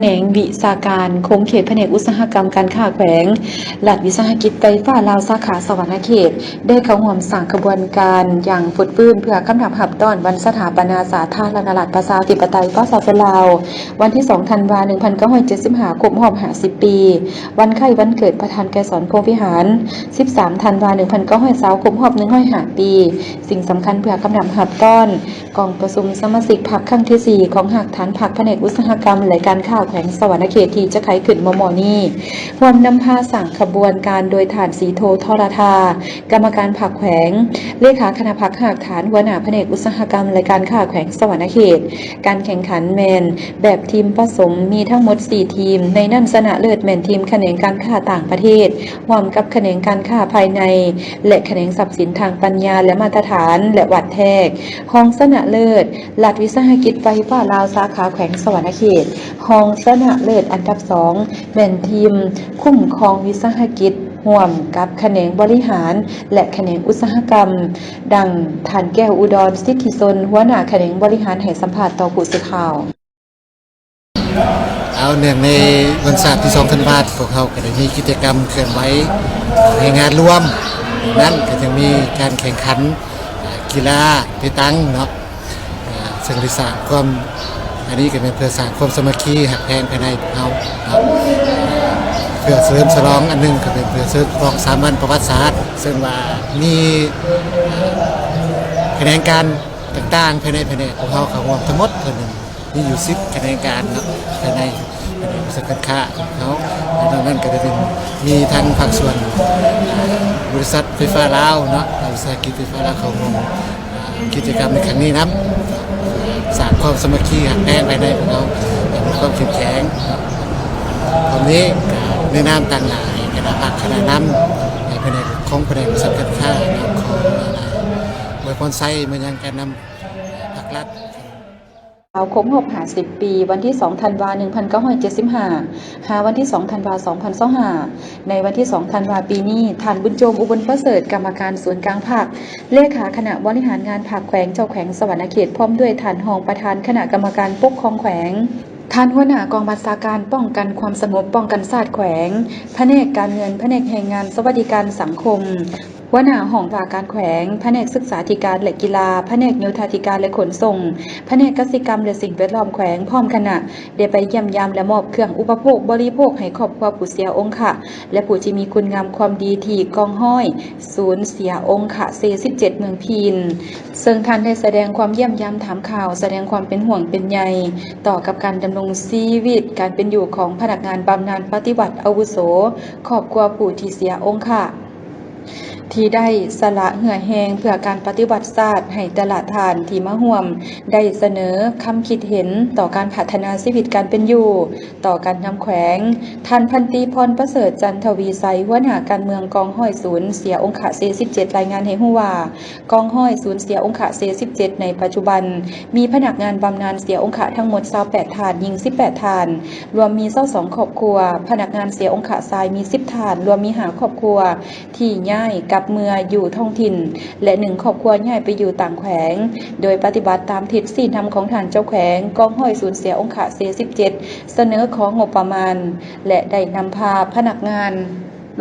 ແໜງວິຊາການຂົງເຂດພະແນກອຸດສາຫະກຳການຄ້າແຂວງ ລັດວິສາຫະກິດໄຟຟ້າລາວ ສາຂາສະຫວັນນະເຂດ ໄດ້ເຂົ້າຮ່ວມສ້າງຂະບວນການຢ່າງຟົດຟື້ນ ເພື່ອກຳນັບຮັບຕ້ອນວັນສະຖາປະນາສາທາລະນະລັດປະຊາທິປະໄຕປະຊາຊົນລາວ ວັນທີສອງ ທັນວາ ໜຶ່ງພັນເກົ້າຮ້ອຍເຈັດສິບຫ້າ ຄົບຮອບຫ້າສິບປີ, ວັນໄຄວັນເກີດປະທານໄກສອນ ພົມວິຫານ, ສິບສາມ ທັນວາ ໜຶ່ງພັນເກົ້າຮ້ອຍຊາວ ຄົບຮອບໜຶ່ງຮ້ອຍຫ້າປີ. ສິ່ງສຳຄັນເພື່ອກຳນັບຮັບຕ້ອນ ກອງປະຊຸມສະມາຊິກພັກຄັ້ງທີສີ່ ຂອງຮາກຖານພັກພະແນກອຸດສາຫະກຳ ແລະ ການຄ້າແຂວງສະຫວັນນະເຂດ ທີ່ຈະໄຂຂຶ້ນມໍ່ໆນີ້ ຮ່ວມນຳພາສ້າງຂະບວນການໂດຍທ່ານ ສີໂທ ທໍລະທາ ກຳມະການພັກແຂວງ, ເລຂາຄະນະພັກຮາກຖານ, ຫົວໜ້າພະແນກອຸດສາຫະກຳ ແລະ ການຄ້າແຂວງສະຫວັນນະເຂດ. ການແຂ່ງຂັນແມ່ນແບບທີມປະສົມ ມີທັງໝົດສີ່ທີມ, ໃນນັ້ນຊະນະເລີດແມ່ນທີມຂະແໜງການຄ້າຕ່າງປະເທດ ຮ່ວມກັບຂະແໜງການຄ້າພາຍໃນ ແລະ ຂະແໜງຊັບສິນທາງປັນຍາ ແລະ ມາດຕະຖານ ແລະ ວັດແທກ. ຮອງຊະນະເລີດ ລັດວິສາຫະກິດໄຟຟ້າລາວ ສາຂາແຂວງສະຫວັນນະເຂດ. ຮອງຊະນະເລີດອັນດັບສອງ ແມ່ນທີມຄຸ້ມຄອງວິສາຫະກິດ ຮ່ວມກັບຂະແໜງບໍລິຫານ ແລະ ຂະແໜງອຸດສາຫະກຳ, ດັ່ງທ່ານ ແກ້ວອຸດອນ ສິດທິຊົນ ຫົວໜ້າຂະແໜງບໍລິຫານ ໃຫ້ສຳພາດຕໍ່ຜູ້ສື່ຂ່າວ. ເອົາ ເນື່ອງໃນວັນຊາດທີສອງ ທັນວາ ພວກເຮົາກໍໄດ້ມີກິດຈະກຳເຄື່ອນໄຫວໃນງານລວມ ນັ້ນກໍຍັງມີການແຂ່ງຂັນ ອ່າ ກິລາເປຕັງເນາະ ອ່າ ເຊິ່ງໄດ້ສ້າງຄວາມ ອັນນີ້ກໍແມ່ນເພື່ອສ້າງຄວາມສາມັກຄີຮັກແພງພາຍໃນພວກເຮົາເນາະ ເພື່ອສະເຫຼີມສະຫຼອງ ອັນໜຶ່ງກໍແມ່ນເພື່ອສະເຫຼີມສະຫຼອງສາມວັນປະຫວັດສາດ ເຊິ່ງວ່າມີ ອ່າ ຂະແໜງການຕ່າງໆພາຍໃນພະແນກຂອງເຮົາເຂົ້າຮ່ວມທັງໝົດເທົ່ານັ້ນ ມີຢູ່ສິບຂະແໜງການເນາະ ພາຍໃນພະແນກອຸດສາຫະກຳການຄ້າຂອງເຮົາ. ນອກນັ້ນກໍຈະເປັນ ມີທັງພາກສ່ວນ ບໍລິສັດໄຟຟ້າລາວເນາະ ລັດວິສາຫະກິດໄຟຟ້າລາວເຂົ້າຮ່ວມ ອ່າ ກິດຈະກຳໃນຄັ້ງນີ້ນຳ ສ້າງຄວາມສາມັກຄີຮັກແພງພາຍໃນຂອງເຮົາໃຫ້ມີຄວາມເຂັ້ມແຂງ. ວັນນີ້ກໍໃນນາມຕາງໜ້າໃຫ້ຄະນະພັກຄະນະນຳ ໃຫ້ພະແນກຂອງພະແນກອຸດສາຫະກຳການຄ້າເນາະ ຂໍອວຍພອນໄຊມາຍັງການນຳພັກລັດ ລາວຄົບຮອບຫ້າສິບປີ ວັນທີສອງ ທັນວາ ໜຶ່ງພັນເກົ້າຮ້ອຍເຈັດສິບຫ້າ ຫາວັນທີສອງ ທັນວາ ສອງພັນຊາວຫ້າ. ໃນວັນທີສອງ ທັນວາ ປີນີ້, ທ່ານ ບຸນໂຈມ ອຸບົນປະເສີດ ກຳມະການສູນກາງພັກ, ເລຂາຄະນະບໍລິຫານງານພັກແຂວງ, ເຈົ້າແຂວງສະຫວັນນະເຂດ ພ້ອມດ້ວຍທ່ານຮອງປະທານຄະນະກຳມະການປົກຄອງແຂວງ, ທ່ານຫົວໜ້າກອງບັນຊາການປ້ອງກັນຄວາມສະຫງົບ, ປ້ອງກັນຊາດແຂວງ, ພະແນກການເງິນ, ພະແນກແຮງງານ, ສະຫວັດດີການສັງຄົມ, ຫົວໜ້າຫ້ອງວ່າການແຂວງ, ພະແນກສຶກສາທິການ ແລະ ກິລາ, ພະແນກໂຍທາທິການ ແລະ ຂົນສົ່ງ, ພະແນກກະສິກຳ ແລະ ສິ່ງແວດລ້ອມແຂວງ ພ້ອມຄະນະ ໄດ້ໄປຢ້ຽມຢາມ ແລະ ມອບເຄື່ອງອຸປະໂພກບໍລິໂພກໃຫ້ຄອບຄົວຜູ້ເສຍອົງຄະ ແລະ ຜູ້ທີ່ມີຄຸນງາມຄວາມດີທີ່ກອງຮ້ອຍສູນເສຍອົງຄະ ເຊ ສິບເຈັດ ເມືອງພີນ, ເຊິ່ງທ່ານໄດ້ສະແດງຄວາມຢ້ຽມຢາມຖາມຂ່າວ, ສະແດງຄວາມເປັນຫ່ວງເປັນໃຍຕໍ່ກັບການດຳລົງຊີວິດການເປັນຢູ່ຂອງພະນັກງານບຳນານປະຕິວັດອາວຸໂສ ຄອບຄົວຜູ້ທີ່ເສຍອົງຄະ ທີ່ໄດ້ສະຫຼະເຫື່ອແຮງເພື່ອການປະຕິວັດຊາດ ໃຫ້ແຕ່ລະທ່ານທີ່ມາຮ່ວມໄດ້ສະເໜີຄຳຄິດເຫັນຕໍ່ການພັດທະນາຊີວິດການເປັນຢູ່ ຕໍ່ການນຳແຂວງ. ທ່ານ ພັນຕີ ພອນປະເສີດ ຈັນທະວີໄຊ ຫົວໜ້າການເມືອງກອງຮ້ອຍສູນເສຍອົງຄະ ເຊ ສິບເຈັດ ລາຍງານໃຫ້ຮູ້ວ່າ ກອງຮ້ອຍສູນເສຍອົງຄະ ເຊ ສິບເຈັດ ໃນປັດຈຸບັນ ມີພະນັກງານບຳນານເສຍອົງຄະທັງໝົດ ຊາວແປດທ່ານ, ຍິງ ສິບແປດທ່ານ, ລວມມີ ຊາວສອງຄອບຄົວ, ພະນັກງານເສຍອົງຄະຊາຍມີ ສິບທ່ານ, ລວມມີ ຫ້າຄອບຄົວ ທີ່ຍ້າຍກັບເມືອຢູ່ທ້ອງຖິ່ນ ແລະ ໜຶ່ງຄອບຄົວຍ້າຍໄປຢູ່ຕ່າງແຂວງ, ໂດຍປະຕິບັດຕາມທິດຊີ້ນຳຂອງທ່ານເຈົ້າແຂວງ. ກອງຮ້ອຍສູນເສຍອົງຄະ ເຊ ສິບເຈັດ ສະເໜີຂໍງົບປະມານ ແລະ ໄດ້ນຳພາພະນັກງານ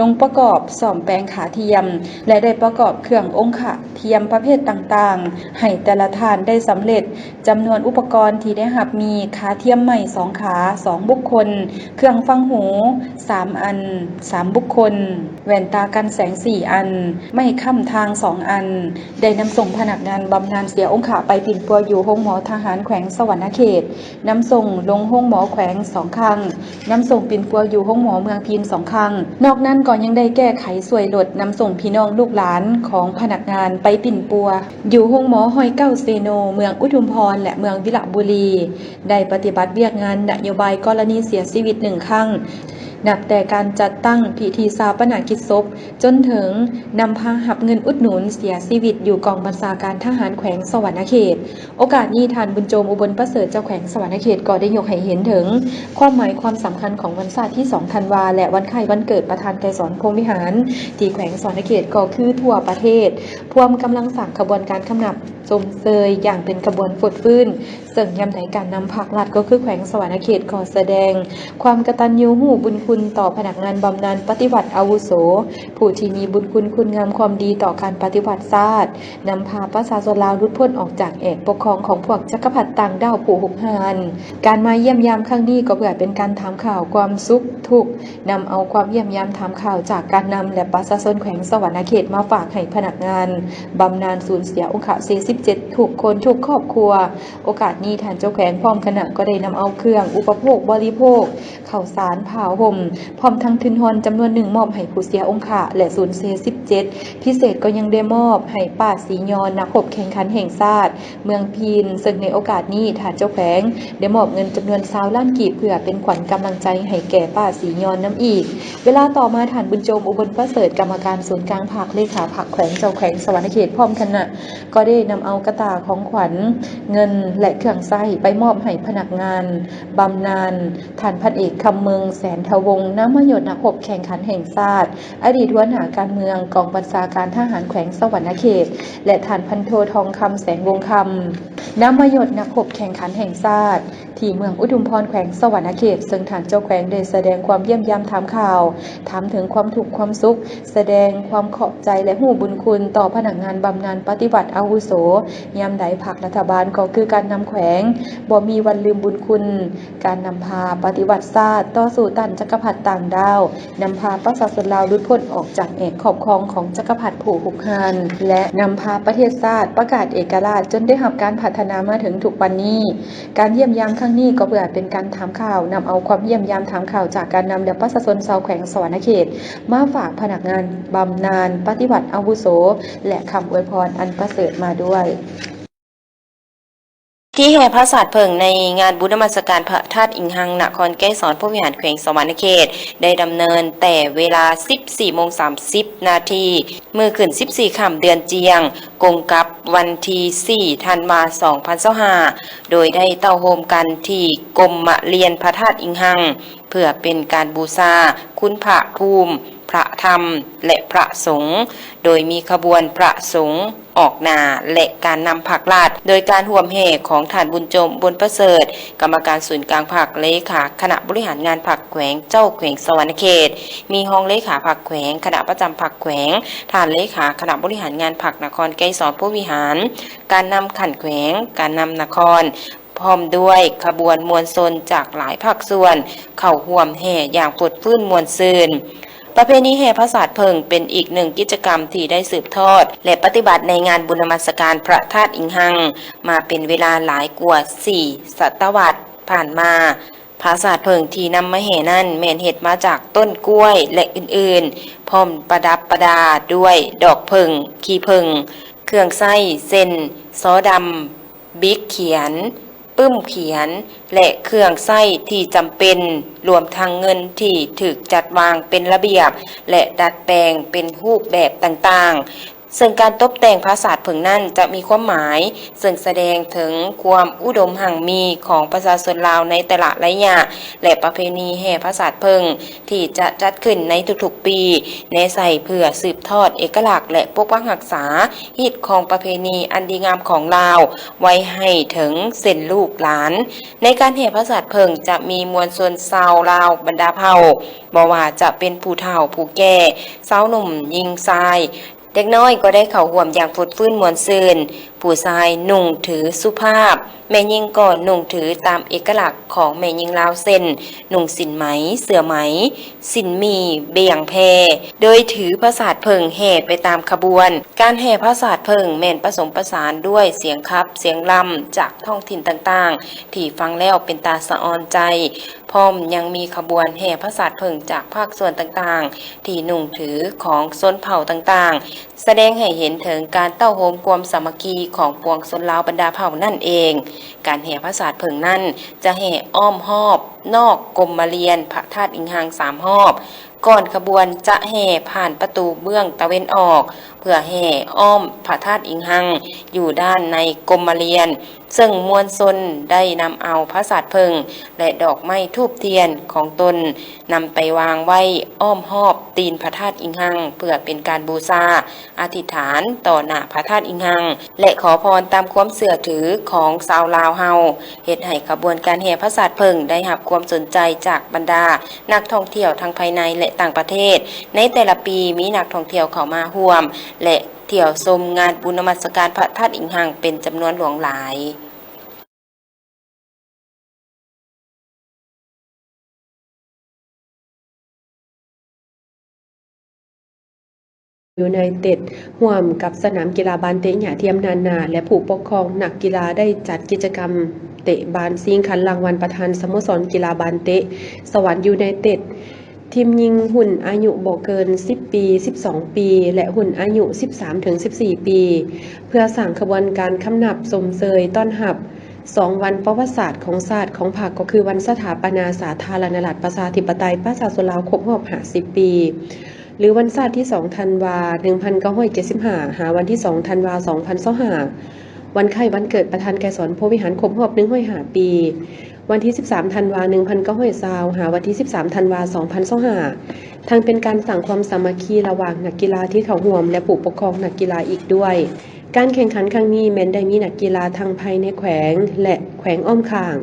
ລົງປະກອບສ້ອມແປງຂາທຽມ ແລະ ໄດ້ປະກອບເຄື່ອງອົງຄະທຽມປະເພດຕ່າງໆ ໃຫ້ແຕ່ລະທ່ານໄດ້ສຳເລັດ. ຈຳນວນອຸປະກອນທີ່ໄດ້ຮັບມີ ຂາທຽມໄມ້ສອງຂາ ສອງບຸກຄົນ, ເຄື່ອງຟັງຫູ ສາມອັນ ສາມບຸກຄົນ, ແວ່ນຕາກັນແສງ ສີ່ອັນ, ໄມ້ຄ້ຳທາງ ສອງອັນ, ໄດ້ນຳສົ່ງພະນັກງານບຳນານເສຍອົງຄະໄປປິ່ນປົວຢູ່ໂຮງໝໍທະຫານແຂວງສະຫວັນນະເຂດ, ນຳສົ່ງລົງໂຮງໝໍແຂວງ ສອງຄັ້ງ, ນຳສົ່ງປິ່ນປົວຢູ່ໂຮງໝໍເມືອງພີນ ສອງຄັ້ງ. ນອກນັ້ນກໍຍັງໄດ້ແກ້ໄຂຊ່ວຍລົດນຳສົ່ງພີ່ນ້ອງລູກຫຼານຂອງພະນັກງານໄປປິ່ນປົວ ຢູ່ໂຮງໝໍຮ້ອຍເກົ້າເຊໂນ ເມືອງອຸທຸມພອນ ແລະ ເມືອງວິລະບູລີ, ໄດ້ປະຕິບັດວຽກງານນະໂຍບາຍກໍລະນີເສຍຊີວິດໜຶ່ງຄັ້ງ ນັບແຕ່ການຈັດຕັ້ງພິທີຊາປະນະກິດສົບ ຈົນເຖິງນຳພາຮັບເງິນອຸດໜູນເສຍຊີວິດຢູ່ກອງບັນຊາການທະຫານແຂວງສະຫວັນນະເຂດ. ໂອກາດນີ້ ທ່ານ ບຸນໂຈມ ອຸບົນປະເສີດ ເຈົ້າແຂວງສະຫວັນນະເຂດ ກໍໄດ້ຍົກໃຫ້ເຫັນເຖິງຄວາມໝາຍຄວາມສຳຄັນຂອງວັນຊາດທີສອງ ທັນວາ ແລະ ວັນຄ້າຍວັນເກີດປະທານໄກສອນ ພົມວິຫານ ທີ່ແຂວງສະຫວັນນະເຂດ ກໍຄືທົ່ວປະເທດ ພວມກຳລັງສ້າງຂະບວນການກຳນັບ ຊົມເຊີຍຢ່າງເປັນຂະບວນຟົດຟື້ນ, ເຊິ່ງຍາມໃດການນຳພາກລັດ ກໍຄືແຂວງສະຫວັນນະເຂດ ກໍສະແດງຄວາມກະຕັນຍູຮູ້ບຸນຄຸນຕໍ່ພະນັກງານບຳນານປະຕິວັດອາວຸໂສ ຜູ້ທີ່ມີບຸນຄຸນຄຸນງາມຄວາມດີຕໍ່ການປະຕິວັດຊາດ, ນຳພາປະຊາຊົນລາວຫຼຸດພົ້ນອອກຈາກແອກປົກຄອງຂອງພວກຈັກກະພັດຕ່າງດ້າວຜູ້ຮຸກຮານ. ການມາຢ້ຽມຢາມຄັ້ງນີ້ ກໍເພື່ອເປັນການຖາມຂ່າວຄວາມສຸກທຸກ, ນຳເອົາຄວາມຢ້ຽມຢາມຖາມຂ່າວຈາກການນຳ ແລະ ປະຊາຊົນແຂວງສະຫວັນນະເຂດມາຝາກໃຫ້ພະນັກງານບຳນານສູນເສຍອົງຄະສີ່ສິບເຈັດ ທຸກຄົນທຸກຄອບຄົວ. ໂອກາດນີ້ ທ່ານເຈົ້າແຂວງພ້ອມຄະນະກໍໄດ້ນຳເອົາເຄື່ອງອຸປະໂພກບໍລິໂພກ, ເຂົ້າສານ, ຜ້າຫົ່ມ ພ້ອມທັງທຶນຮອນຈຳນວນໜຶ່ງມອບໃຫ້ຜູ້ເສຍອົງຄະ ແລະ ສູນເສຍສິບເຈັດ. ພິເສດກໍຍັງໄດ້ມອບໃຫ້ປ້າສີຍອນ ນັກຮົບແຂ່ງຂັນແຫ່ງຊາດ ເມືອງພີນ, ເຊິ່ງໃນໂອກາດນີ້ ທ່ານເຈົ້າແຂວງໄດ້ມອບເງິນຈຳນວນຊາວລ້ານກີບ ເພື່ອເປັນຂວັນກຳລັງໃຈໃຫ້ແກ່ປ້າສີຍອນນຳອີກ. ເວລາຕໍ່ມາ ທ່ານບຸນໂຈມ ອຸບົນປະເສີດ ກຳມະການສູນກາງພັກ ເລຂາພັກແຂວງ ເຈົ້າແຂວງສະຫວັນນະເຂດ ພ້ອມຄະນະ ກໍໄດ້ນຳເອົາກະຕ່າຂອງຂວັນ, ເງິນ ແລະ ເຄື່ອງໃຊ້ໄປມອບໃຫ້ພະນັກງານບຳນານ ທ່ານພັນເອກ ຄຳເມືອງ ແສນທະວົງ ນາມມະຍົດ ນັກຮົບແຂ່ງຂັນແຫ່ງຊາດ, ອະດີດຫົວໜ້າການເມືອງກອງບັນຊາການທະຫານແຂວງສະຫວັນນະເຂດ ແລະ ທ່ານພັນໂທ ທອງຄຳ ແສງວົງຄຳ ນາມມະຍົດ ນັກຮົບແຂ່ງຂັນແຫ່ງຊາດ ທີ່ເມືອງອຸທຸມພອນ ແຂວງສະຫວັນນະເຂດ, ເຊິ່ງທ່ານເຈົ້າແຂວງໄດ້ສະແດງຄວາມຢ້ຽມຢາມຖາມຂ່າວ, ຖາມເຖິງຄວາມທຸກຄວາມສຸກ, ສະແດງຄວາມຂອບໃຈ ແລະ ຮູ້ບຸນຄຸນຕໍ່ພະນັກງານບຳນານປະຕິວັດອາວຸໂສ ຍາມໃດພັກລັດຖະບານ ກໍຄືການນຳແຂວງ ບໍ່ມີວັນລືມບຸນຄຸນ ການນຳພາປະຕິວັດຊາດ, ຕໍ່ສູ້ຕ້ານຈັກກະພັດຕ່າງດ້າວ, ນຳພາປະຊາຊົນລາວຫຼຸດພົ້ນອອກຈາກແອກຄອບຄອງຂອງຈັກກະພັດຜູ້ຮຸກຮານ ແລະ ນຳພາປະເທດຊາດປະກາດເອກະລາດ ຈົນໄດ້ຮັບການພັດທະນາມາເຖິງທຸກວັນນີ້. ການຢ້ຽມຢາມຄັ້ງນີ້ ກໍເພື່ອເປັນການຖາມຂ່າວ, ນຳເອົາຄວາມຢ້ຽມຢາມຖາມຂ່າວຈາກການນຳ ແລະ ປະຊາຊົນຊາວແຂວງສະຫວັນນະເຂດ ມາຝາກພະນັກງານບຳນານປະຕິວັດອາວຸໂສ ແລະ ຄຳອວຍພອນອັນປະເສີດມາດ້ວຍ. ພິທີແຫ່ພະສາດເຜິ້ງໃນງານບຸນນະມັດສະການພະທາດອິງຮັງ ນະຄອນໄກສອນພົມວິຫານ ແຂວງສະຫວັນນະເຂດ ໄດ້ດຳເນີນແຕ່ເວລາສິບສີ່ໂມງສາມສິບນາທີ ມື້ຂຶ້ນສິບສີ່ຄ່ຳເດືອນຈຽງ ກົງກັບວັນທີສີ່ທັນວາ ສອງພັນຊາວຫ້າ ໂດຍໄດ້ເຕົ້າໂຮມກັນທີ່ກົມມະລຽນພະທາດອິງຮັງ ເພື່ອເປັນການບູຊາຄຸນພະພູມ, ພະທຳ ແລະ ພະສົງ, ໂດຍມີຂະບວນພະສົງ ອອກໜ້າ ແລະ ການນຳພັກລັດ ໂດຍການຮ່ວມແຫ່ຂອງທ່ານ ບຸນໂຈມ ບຸນປະເສີດ ກຳມະການສູນກາງພັກ, ເລຂາຄະນະບໍລິຫານງານພັກແຂວງ, ເຈົ້າແຂວງສະຫວັນນະເຂດ, ມີຮອງເລຂາພັກແຂວງ, ຄະນະປະຈຳພັກແຂວງ, ທ່ານເລຂາຄະນະບໍລິຫານງານພັກນະຄອນໄກສອນພົມວິຫານ, ການນຳຂັ້ນແຂວງ, ການນຳນະຄອນ, ພ້ອມດ້ວຍຂະບວນມວນຊົນຈາກຫຼາຍພາກສ່ວນ ເຂົ້າຮ່ວມແຫ່ຢ່າງຟົດຟື້ນມ່ວນຊື່ນ. ປະເພນີແຫ່ພະສາດເຜິ້ງເປັນອີກໜຶ່ງກິດຈະກຳທີ່ໄດ້ສືບທອດ ແລະ ປະຕິບັດໃນງານບຸນນະມັດສະການພະທາດອິງຮັງ ມາເປັນເວລາຫຼາຍກວ່າສີ່ສະຕະວັດຜ່ານມາ. ພະສາດເຜິ້ງທີ່ນຳມາແຫ່ນັ້ນ ແມ່ນເຮັດມາຈາກຕົ້ນກ້ວຍ ແລະ ອື່ນໆ, ພ້ອມປະດັບປະດາດ້ວຍດອກເຜິ້ງ, ຂີ້ເຜິ້ງ, ເຄື່ອງໃຊ້ເຊັ່ນ ສໍດຳ, ບິກຂຽນ, ປຶ້ມຂຽນ ແລະ ເຄື່ອງໃຊ້ທີ່ຈຳເປັນ, ລວມທັງເງິນທີ່ຖືກຈັດວາງເປັນລະບຽບ ແລະ ດັດແປງເປັນຮູບແບບຕ່າງໆ. ເຊິ່ງການຕົບແຕ່ງພະສາດເຜິ້ງນັ້ນຈະມີຄວາມໝາຍ ເຊິ່ງສະແດງເຖິງຄວາມອຸດົມຮັ່ງມີຂອງປະຊາຊົນລາວໃນແຕ່ລະໄລຍະ ແລະ ປະເພນີແຫ່ພະສາດເຜິ້ງທີ່ຈະຈັດຂຶ້ນໃນທຸກໆປີ ແນໃສ່ເພື່ອສືບທອດເອກະລັກ ແລະ ປົກປັກຮັກສາຮີດຄອງປະເພນີອັນດີງາມຂອງລາວ ໄວ້ໃຫ້ເຖິງເຊັ່ນລູກຫຼານ. ໃນການແຫ່ພະສາດເຜິ້ງຈະມີມວນຊົນຊາວລາວບັນດາເຜົ່າ, ບໍ່ວ່າຈະເປັນຜູ້ເຖົ້າຜູ້ແກ່, ຊາວໜຸ່ມຍິງຊາຍ, ເດັກນ້ອຍກໍໄດ້ເຂົ້າຮ່ວມຢ່າງຟົດຟື້ນມ່ວນຊື່ນ, ຜູ້ຊາຍນຸ່ງຖືສຸພາບ, ແມ່ຍິງກໍນຸ່ງຖືຕາມເອກະລັກຂອງແມ່ຍິງລາວ ເຊັ່ນ ນຸ່ງສິ້ນໄໝ, ເສື້ອໄໝ, ສິ້ນໝີ່, ບ່ຽງແພ, ໂດຍຖືພະສາດເຜິ້ງແຫ່ໄປຕາມຂະບວນ. ການແຫ່ພະສາດເຜິ້ງແມ່ນປະສົມປະສານດ້ວຍສຽງຂັບ, ສຽງລຳຈາກທ້ອງຖິ່ນຕ່າງໆ ທີ່ຟັງແລ້ວເປັນຕາສະອອນໃຈ, ພ້ອມຍັງມີຂະບວນແຫ່ພະສາດເຜິ້ງຈາກພາກສ່ວນຕ່າງໆ ທີ່ນຸ່ງຖືຂອງຊົນເຜົ່າຕ່າງໆ, ສະແດງໃຫ້ເຫັນເຖິງການເຕົ້າໂຮມຄວາມສາມັກຄີຂອງປວງຊົນລາວບັນດາເຜົ່ານັ້ນເອງ. ການແຫ່ພະສາດເຜິ້ງນັ້ນຈະແຫ່ອ້ອມຮອບ ນອກກົມມະລຽນພະທາດອີງຮັງສາມຮອບ ກ່ອນຂະບວນຈະແຫ່ຜ່ານປະຕູເບື້ອງຕາເວັນອອກ ເພື່ອແຫ່ອ້ອມພະທາດອີງຮັງຢູ່ດ້ານໃນກົມມະລຽນ, ເຊິ່ງມວນຊົນໄດ້ນຳເອົາພາສາດເຜິ້ງ ແລະ ດອກໄມ້ທູບທຽນຂອງຕົນ ນຳໄປວາງໄວ້ອ້ອມຮອບຕີນພະທາດອີງຮັງ ເພື່ອເປັນການບູຊາ ອະທິຖານຕໍ່ໜ້າພະທາດອີງຮັງ ແລະ ຂໍພອນຕາມຄວາມເຊື່ອຖືຂອງຊາວລາວເຮົາ, ເຮັດໃຫ້ຂະບວນການແຫ່ພາສາດເຜິ້ງໄດ້ຮັບຄວາມສົນໃຈຈາກບັນດານັກທ່ອງທ່ຽວທັງພາຍໃນ ແລະ ຕ່າງປະເທດ. ໃນແຕ່ລະປີມີນັກທ່ອງທ່ຽວເຂົ້າມາຮ່ວມ ແລະ ທ່ຽວຊົມງານບຸນນະມັດສະການພະທາດອີງຮັງເປັນຈຳນວນຫຼວງຫຼາຍ. ຢູໄນເຕັດ ຮ່ວມກັບສະໜາມກິລາບານເຕະຫຍ້າທຽມນານາ ແລະ ຜູ້ປົກຄອງນັກກິລາ ໄດ້ຈັດກິດຈະກຳເຕະບານຊິງຂັນລາງວັນປະທານສະໂມສອນກິລາບານເຕະສະຫວັນຢູໄນເຕັດ ທີມຍິງຮຸ່ນອາຍຸບໍ່ເກີນສິບປີ, ສິບສອງປີ ແລະ ຮຸ່ນອາຍຸສິບສາມເຖິງສິບສີ່ປີ ເພື່ອສ້າງຂະບວນການຄຳນັບຊົມເຊີຍຕ້ອນຮັບສອງວັນປະຫວັດສາດຂອງຊາດຂອງພັກ ກໍຄືວັນສະຖາປະນາສາທາລະນະລັດປະຊາທິປະໄຕປະຊາຊົນລາວຄົບຮອບຫ້າສິບປີ ຫຼື ວັນຊາດທີສອງທັນວາໜຶ່ງພັນເກົ້າຮ້ອຍເຈັດສິບຫ້າ ຫາວັນທີສອງທັນວາສອງພັນຊາວຫ້າ ວັນຄ້າຍວັນເກີດປະທານໄກສອນ ພົມວິຫານ ຄົບຮອບໜຶ່ງຮ້ອຍຫ້າປີ ວັນທີສິບສາມທັນວາໜຶ່ງພັນເກົ້າຮ້ອຍຊາວ ຫາວັນທີສິບສາມທັນວາສອງພັນຊາວຫ້າ ທັງເປັນການສ້າງຄວາມສາມັກຄີລະຫວ່າງນັກກິລາທີ່ເຂົ້າຮ່ວມ ແລະ ຜູ້ປົກຄອງນັກກິລາອີກດ້ວຍ. ການແຂ່ງຂັນຄັ້ງນີ້ແມ່ນໄດ້ມີນັກກິລາທັງພາຍໃນແຂວງ ແລະ ແຂວງອ້ອມຂ້າງ,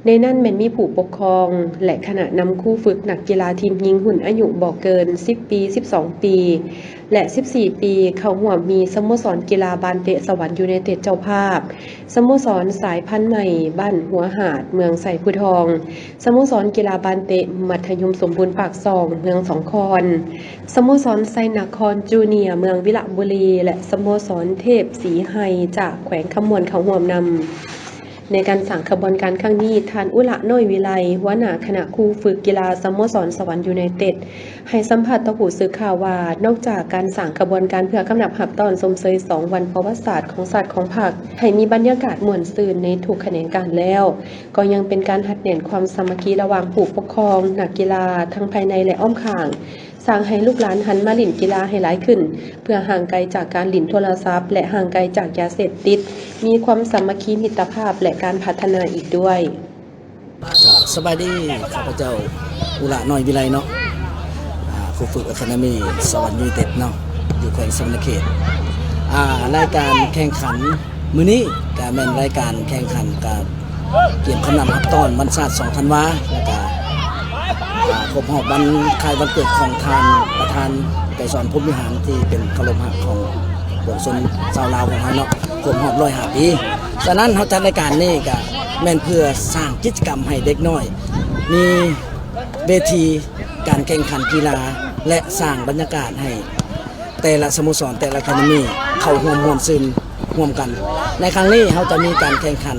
ໃນນັ້ນແມ່ນມີຜູ້ປົກຄອງ ແລະ ຄະນະນຳຄູຝຶກນັກກິລາທີມຍິງຮຸ່ນອາຍຸບໍ່ເກີນສິບປີ, ສິບສອງປີ ແລະ ສິບສີ່ປີ ເຂົ້າຮ່ວມມີສະໂມສອນກິລາບານເຕະສະຫວັນຢູໄນເຕັດເຈົ້າພາບ, ສະໂມສອນສາຍພັນໃໝ່ບ້ານຫົວຫາດ ເມືອງໄຊພູທອງ, ສະໂມສອນກິລາບານເຕະມັດທະຍົມສົມບູນປາກຊ່ອງ ເມືອງສອງຄອນ, ສະໂມສອນໄຊນະຄອນຈູເນຍ ເມືອງວິລະບູລີ ແລະ ສະໂມສອນເທບສີໄຮຈາກແຂວງຄຳມ່ວນເຂົ້າຮ່ວມນຳ. ໃນການສ້າງຂະບວນການຄັ້ງນີ້, ທ່ານ ອຸລະ ນ້ອຍວິໄລ ຫົວໜ້າຄະນະຄູຝຶກກິລາສະໂມສອນສະຫວັນຢູໄນເຕັດ ໃຫ້ສຳພາດຕໍ່ຜູ້ສື່ຂ່າວວ່າ, ນອກຈາກການສ້າງຂະບວນການເພື່ອຄຳນັບຮັບຕ້ອນຊົມເຊີຍສອງວັນປະຫວັດສາດຂອງຊາດຂອງພັກ ໃຫ້ມີບັນຍາກາດມ່ວນຊື່ນໃນທຸກຂະແໜງການແລ້ວ, ກໍຍັງເປັນການຮັດແໜ້ນຄວາມສາມັກຄີລະຫວ່າງຜູ້ປົກຄອງ, ນັກກິລາ ທັງພາຍໃນ ແລະ ອ້ອມຂ້າງ, ສ້າງໃຫ້ລູກຫຼານຫັນມາຫຼິ້ນກິລາໃຫ້ຫຼາຍຂຶ້ນ, ເພື່ອຫ່າງໄກຈາກການຫຼິ້ນໂທລະສັບ ແລະ ຫ່າງໄກຈາກຢາເສບຕິດ, ມີຄວາມສາມັກຄີມິດຕະພາບ ແລະ ການພັດທະນາອີກດ້ວຍ. ສະບາຍດີ, ຂ້າພະເຈົ້າ ອຸລະ ນ້ອຍວິໄລເນາະ, ອ່າ ຄູຝຶກອາຄາເດມີສະຫວັນຢູໄນເຕັດເນາະ ຢູ່ແຂວງສະຫວັນນະເຂດ. ອ່າ ລາຍການແຂ່ງຂັນມື້ນີ້ກະແມ່ນລາຍການແຂ່ງຂັນກະກຽມຄຳນັບຮັບຕ້ອນວັນຊາດສອງທັນວາ ແລ້ວກະ ອ່າ ຄົບຮອບວັນຄ້າຍວັນເກີດຂອງທ່ານປະທານໄກສອນ ພົມວິຫານ ທີ່ເປັນເຄົາລົບຮັກຂອງປວງຊົນຊາວລາວຂອງເຮົາເນາະ ຄົບຮອບຮ້ອຍຫ້າປີ. ສະນັ້ນເຮົາຈັດລາຍການນີ້ກະແມ່ນເພື່ອສ້າງກິດຈະກຳໃຫ້ເດັກນ້ອຍມີເວທີການແຂ່ງຂັນກິລາ ແລະ ສ້າງບັນຍາກາດໃຫ້ແຕ່ລະສະໂມສອນ ແຕ່ລະອາຄາເດມີເຂົ້າຮ່ວມມ່ວນຊື່ນຮ່ວມກັນ. ໃນຄັ້ງນີ້ເຮົາຈະມີການແຂ່ງຂັນ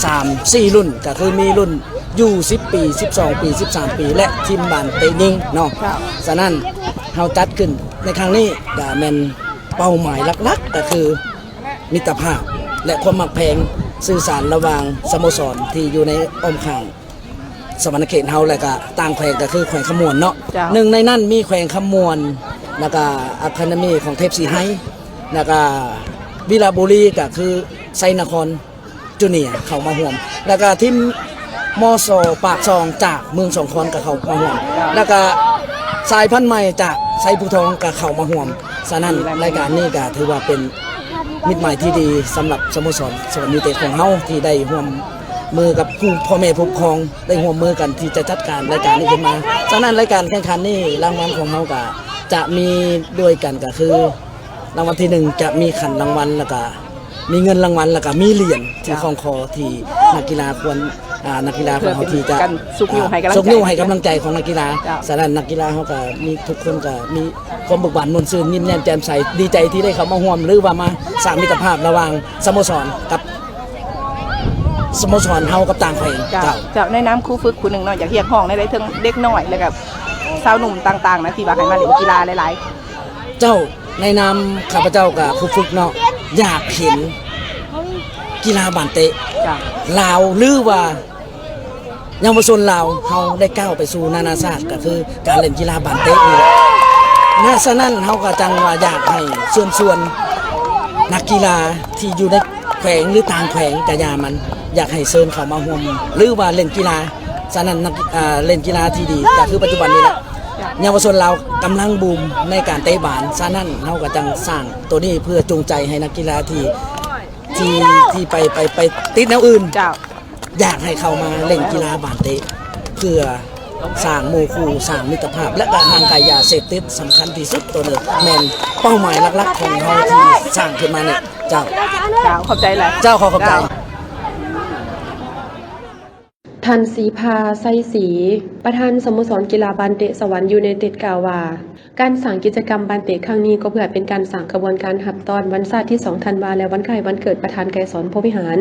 ສາມສີ່ລຸ້ນ ກະຄືມີລຸ້ນຢູ່ສິບປີ, ສິບສອງປີ, ສິບສາມປີ ແລະ ທີມບານເຕະຍິງເນາະ. ສະນັ້ນເຮົາຈັດຂຶ້ນໃນຄັ້ງນີ້ກະແມ່ນເປົ້າໝາຍຫຼັກໆ ກະຄື ມິດຕະພາບ ແລະ ຄວາມຮັກແພງສື່ສານລະຫວ່າງສະໂມສອນທີ່ຢູ່ໃນອ້ອມຂ້າງສະຫວັນນະເຂດເຮົາ ແລະກະຕ່າງແຂວງ ກະຄືແຂວງຄຳມ່ວນເນາະ. ເຈົ້າ. ໜຶ່ງໃນນັ້ນມີແຂວງຄຳມ່ວນ ແລະກະອາຄາເດມີຂອງເທບສີໄຮ ແລະກະວິລະບູລີ ກະຄືໄຊນະຄອນ ຈູເນຍເຂົ້າມາຮ່ວມ ແລ້ວກະທີມ ມສ ປາກຊ່ອງຈາກເມືອງສອງຄອນກະເຂົ້າມາຮ່ວມ ແລ້ວກະສາຍພັນໃໝ່ຈາກໄຊພູທອງກະເຂົ້າມາຮ່ວມ. ສະນັ້ນລາຍການນີ້ກະຖືວ່າເປັນມິດໝາຍທີ່ດີສຳລັບສະໂມສອນສະຫວັນຢູໄນເຕັດຂອງເຮົາ ທີ່ໄດ້ຮ່ວມມືກັບຜູ້ ພໍ່ແມ່ຜູ້ປົກຄອງ ໄດ້ຮ່ວມມືກັນທີ່ຈະຈັດການລາຍການນີ້ຂຶ້ນມາ. ສະນັ້ນລາຍການແຂ່ງຂັນນີ້ ລາງວັນຂອງເຮົາກະຈະມີດ້ວຍກັນ ກະຄືລາງວັນທີໜຶ່ງ ຈະມີຂັນລາງວັນ ແລ້ວກະ ມີເງິນລາງວັນ ແລ້ວກະມີຫຼຽນທີ່ ເຈົ້າ ຄ່ອງຄໍທີ່ນັກກິລາຄວນ ອ່າ ນັກກິລາຂອງເຮົາທີ່ຈະ ເພື່ອເປັນການຊຸກຍູ້ໃຫ້ກຳລັງໃຈ ອ່າ ຊຸກຍູ້ໃຫ້ກຳລັງໃຈຂອງນັກກິລາ. ເຈົ້າ. ສະນັ້ນນັກກິລາເຮົາກະມີ ທຸກຄົນກະມີຄວາມເບີກບານມ່ວນຊື່ນ ຍິ້ມແຍ້ມແຈ່ມໃສ ດີໃຈທີ່ໄດ້ເຂົ້າມາຮ່ວມ ຫຼືວ່າມາສ້າງມິດຕະພາບລະຫວ່າງສະໂມສອນກັບສະໂມສອນເຮົາກັບຕ່າງແຂວງ. ເຈົ້າ. ເຈົ້າ. ເຈົ້າ ໃນນາມຄູຝຶກຜູ້ໜຶ່ງເນາະ ຢາກຮຽກຮ້ອງແນວໃດເຖິງເດັກນ້ອຍ ແລ້ວກະຊາວໜຸ່ມຕ່າງໆນະ ທີ່ວ່າໃຫ້ມາຫຼິ້ນກິລາຫຼາຍໆ? ເຈົ້າ. ໃນນາມຂ້າພະເຈົ້າກະຄູຝຶກເນາະ ຢາກເຫັນກິລາບານເຕະ ເຈົ້າ ລາວ ຫຼືວ່າ ເຍົາວະຊົນລາວເຮົາໄດ້ກ້າວໄປສູ່ນານາຊາດ ກໍຄືການຫຼິ້ນກິລາບານເຕະນີ້ແຫຼະ. ນະ ສະນັ້ນເຮົາກໍຈັ່ງວ່າຢາກໃຫ້ເຊີນຊວນນັກກິລາທີ່ຢູ່ໃນແຂວງ ຫຼື ຕ່າງແຂວງກະຢ່າມັນ ຢາກໃຫ້ເຊີນເຂົ້າມາຮ່ວມ ຫຼືວ່າຫຼິ້ນກິລາ. ສະນັ້ນນັກ ເອີ່ ຫຼິ້ນກິລາທີ່ດີ ກໍຄືປັດຈຸບັນນີ້ແຫຼະ ເຍົາວະຊົນລາວກຳລັງບູມໃນການເຕະບານ. ສະນັ້ນເຮົາກໍຈັ່ງສ້າງໂຕນີ້ເພື່ອຈູງໃຈໃຫ້ນັກກິລາທີ່ ທີ່ ທີ່ໄປ ໄປ ໄປຕິດແນວອື່ນ ເຈົ້າ ຢາກໃຫ້ເຂົ້າມາຫຼິ້ນກິລາບານເຕະ ເພື່ອສ້າງໝູ່ຄູ່ ສ້າງມິດຕະພາບ ແລະ ກໍຫ່າງໄກຢາເສບຕິດ. ສຳຄັນທີ່ສຸດໂຕນີ້ແມ່ນເປົ້າໝາຍຫຼັກໆຂອງເຮົາທີ່ສ້າງຂຶ້ນມານີ້. ເຈົ້າ ເຈົ້າ ຂອບໃຈຫຼາຍ. ເຈົ້າ ຂໍຂອບໃຈ. ເຈົ້າ. ທ່ານ ສີພາ ໄຊສີ ປະທານສະໂມສອນກິລາບານເຕະສະຫວັນຢູໄນເຕັດ ກ່າວວ່າ ການສ້າງກິດຈະກຳບານເຕະຄັ້ງນີ້ ກໍເພື່ອເປັນການສ້າງຂະບວນການຮັບຕ້ອນວັນຊາດທີສອງທັນວາ ແລະ ວັນຄ້າຍວັນເກີດປະທານໄກສອນ ພົມວິຫານ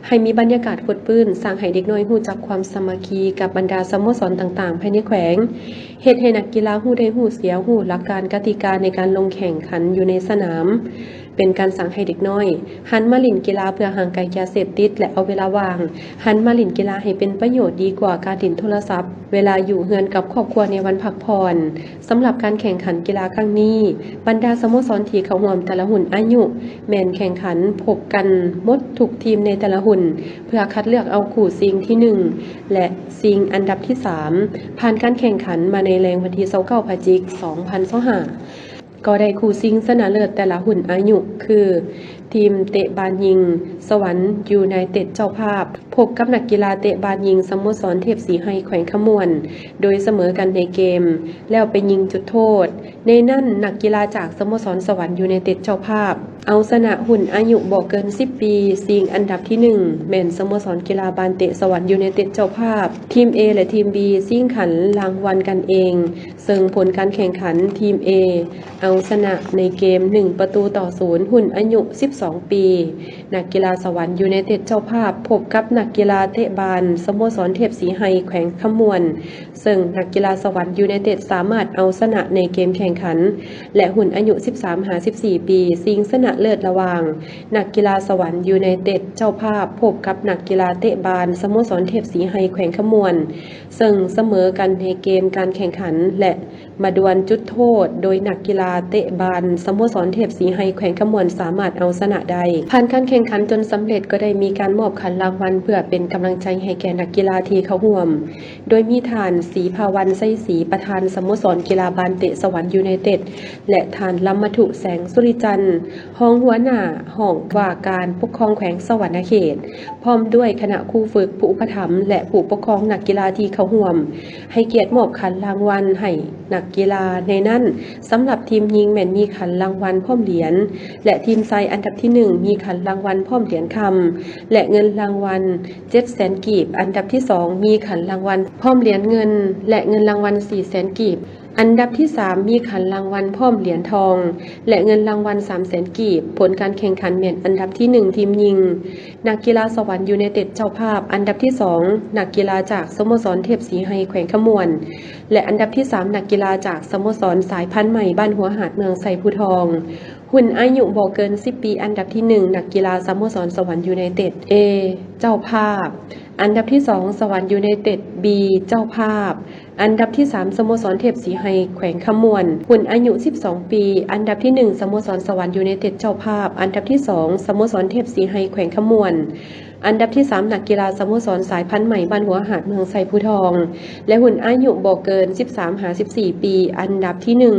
ໃຫ້ມີບັນຍາກາດຟົດຟື້ນ, ສ້າງໃຫ້ເດັກນ້ອຍຮູ້ຈັກຄວາມສາມັກຄີກັບບັນດາສະໂມສອນຕ່າງໆພາຍໃນແຂວງ, ເຮັດໃຫ້ນັກກິລາຮູ້ໄດ້ຮູ້ເສຍ, ຮູ້ຫຼັກການກະຕິກາໃນການລົງແຂ່ງຂັນຢູ່ໃນສະໜາມ. ເປັນການສັ່ງໃຫ້ເດັກນ້ອຍຫັນມາຫຼິ້ນກິລາເພື່ອຫ່າງໄກຢາເສບຕິດ ແລະ ເອົາເວລາວ່າງຫັນມາຫຼິ້ນກິລາໃຫ້ເປັນປະໂຫຍດ ດີກວ່າການຫຼິ້ນໂທລະສັບເວລາຢູ່ເຮືອນກັບຄອບຄົວໃນວັນພັກຜ່ອນ. ສຳລັບການແຂ່ງຂັນກິລາຄັ້ງນີ້, ບັນດາສະໂມສອນທີ່ເຂົ້າຮ່ວມແຕ່ລະຮຸ່ນອາຍຸ ແມ່ນແຂ່ງຂັນພົບກັນໝົດທຸກທີມໃນແຕ່ລະຮຸ່ນ ເພື່ອຄັດເລືອກເອົາຄູ່ຊິງທີໜຶ່ງ ແລະ ຊິງອັນດັບທີສາມ ຜ່ານການແຂ່ງຂັນມາໃນແລງວັນທີຊາວເກົ້າ ພະຈິກ ສອງພັນຊາວຫ້າ. ກໍໄດ້ຄູ່ຊິງຊະນະເລີດແຕ່ລະຮຸ່ນອາຍຸ ຄື ທີມເຕະບານຍິງສະຫວັນຢູໄນເຕັດເຈົ້າພາບ ພົບກັບນັກກິລາເຕະບານຍິງສະໂມສອນເທບສີໄຮແຂວງຄຳມ່ວນ ໂດຍສະເໝີກັນໃນເກມ ແລ້ວໄປຍິງຈຸດໂທດ. ໃນນັ້ນ, ນັກກິລາຈາກສະໂມສອນສະຫວັນຢູໄນເຕັດເຈົ້າພາບ ເອົາຊະນະຮຸ່ນອາຍຸບໍ່ເກີນສິບປີ ຊິງອັນດັບທີໜຶ່ງ ແມ່ນສະໂມສອນກິລາບານເຕະສະຫວັນຢູໄນເຕັດເຈົ້າພາບ. ທີມ A ແລະ ທີມ B ຊິງຂັນລາງວັນກັນເອງ. ເຊິ່ງຜົນການແຂ່ງຂັນ ທີມ A ເອົາຊະນະໃນເກມ ໜຶ່ງປະຕູຕໍ່ສູນ ຮຸ່ນອາຍຸສິບສອງປີ ນັກກິລາສະຫວັນຢູໄນເຕັດເຈົ້າພາບ ພົບກັບນັກກິລາເຕະບານສະໂມສອນເທບສີໄຮແຂວງຄຳມ່ວນ ເຊິ່ງນັກກິລາສະຫວັນຢູໄນເຕັດສາມາດເອົາຊະນະໃນເກມແຂ່ງຂັນ ແລະ ຮຸ່ນອາຍຸສິບສາມຫາສິບສີ່ປີ ຊິງຊະນະເລີດລະຫວ່າງ ນັກກິລາສະຫວັນຢູໄນເຕັດເຈົ້າພາບ ພົບກັບນັກກິລາເຕະບານສະໂມສອນເທບສີໄຮແຂວງຄຳມ່ວນ ເຊິ່ງສະເໝີກັນໃນເກມການແຂ່ງຂັນ ແລະ ມາດວນຈຸດໂທດ ໂດຍນັກກິລາເຕະບານສະໂມສອນເທບສີໄຮແຂວງຄຳມ່ວນສາມາດເອົາຊະນະໄດ້. ຜ່ານການແຂ່ງຂັນຈົນສຳເລັດ ກໍໄດ້ມີການມອບຂັນລາງວັນເພື່ອເປັນກຳລັງໃຈໃຫ້ແກ່ນັກກິລາທີ່ເຂົ້າຮ່ວມ ໂດຍມີທ່ານ ສີພາວັນ ໄຊສີ ປະທານສະໂມສອນກິລາບານເຕະສະຫວັນຢູໄນເຕັດ ແລະ ທ່ານ ລຳມະທຸ ແສງສຸລິຈັນ ຮອງຫົວໜ້າຫ້ອງວ່າການປົກຄອງແຂວງສະຫວັນນະເຂດ ພ້ອມດ້ວຍຄະນະຄູຝຶກ, ຜູ້ອຸປະຖຳ ແລະ ຜູ້ປົກຄອງນັກກິລາທີ່ເຂົ້າຮ່ວມ ໃຫ້ກຽດມອບຂັນລາງວັນໃຫ້ນັກກິລາ. ໃນນັ້ນ, ສຳລັບທີມຍິງແມ່ນມີຂັນລາງວັນພ້ອມຫຼຽນ ແລະ ທີມຊາຍອັນດັບທີໜຶ່ງ ມີຂັນລາງວັນພ້ອມຫຼຽນຄຳ ແລະ ເງິນລາງວັນເຈັດແສນກີບ, ອັນດັບທີສອງ ມີຂັນລາງວັນພ້ອມຫຼຽນເງິນ ແລະ ເງິນລາງວັນສີ່ແສນກີບ. ອັນດັບທີສາມ ມີຂັນລາງວັນພ້ອມຫຼຽນທອງ ແລະ ເງິນລາງວັນສາມແສນກີບ. ຜົນການແຂ່ງຂັນແມ່ນອັນດັບທີໜຶ່ງ ທີມຍິງ ນັກກິລາສະຫວັນຢູໄນເຕັດເຈົ້າພາບ, ອັນດັບທີສອງ ນັກກິລາຈາກສະໂມສອນເທບສີໄຮແຂວງຄຳມ່ວນ ແລະ ອັນດັບທີສາມ ນັກກິລາຈາກສະໂມສອນສາຍພັນໃໝ່ ບ້ານຫົວຫາດ ເມືອງໄຊພູທອງ. ຮຸ່ນອາຍຸບໍ່ເກີນສິບປີ ອັນດັບທີໜຶ່ງ ນັກກິລາສະໂມສອນສະຫວັນຢູໄນເຕັດ A ເຈົ້າພາບ, ອັນດັບທີສອງ ສະຫວັນຢູໄນເຕັດ B ເຈົ້າພາບ, ອັນດັບທີສາມ ສະໂມສອນເທບສີໄຮແຂວງຄຳມ່ວນ. ຮຸ່ນອາຍຸສິບສອງປີ, ອັນດັບທີໜຶ່ງ ສະໂມສອນສະຫວັນຢູໄນເຕັດເຈົ້າພາບ, ອັນດັບທີສອງ ສະໂມສອນເທບສີໄຮແຂວງຄຳມ່ວນ, ອັນດັບທີສາມ ນັກກິລາສະໂມສອນສາຍພັນໃໝ່ ບ້ານຫົວຫາດ ເມືອງໄຊພູທອງ ແລະ ຮຸ່ນອາຍຸບໍ່ເກີນສິບສາມຫາສິບສີ່ປີ, ອັນດັບທີໜຶ່ງ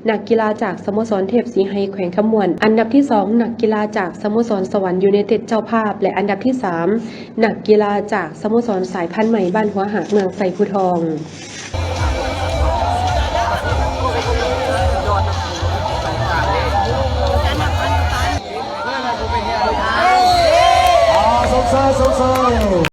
ນັກກິລາຈາກສະໂມສອນເທບສີໄຮແຂວງຄຳມ່ວນ, ອັນດັບທີສອງ ນັກກິລາຈາກສະໂມສອນສະຫວັນຢູໄນເຕັດເຈົ້າພາບ ແລະ ອັນດັບທີສາມ ນັກກິລາຈາກສະໂມສອນສາຍພັນໃໝ່ ບ້ານຫົວຫາດ ເມືອງໄຊພູທອງ. ອ່າ ຊົມເຊີຍ ຊົມເຊີຍ.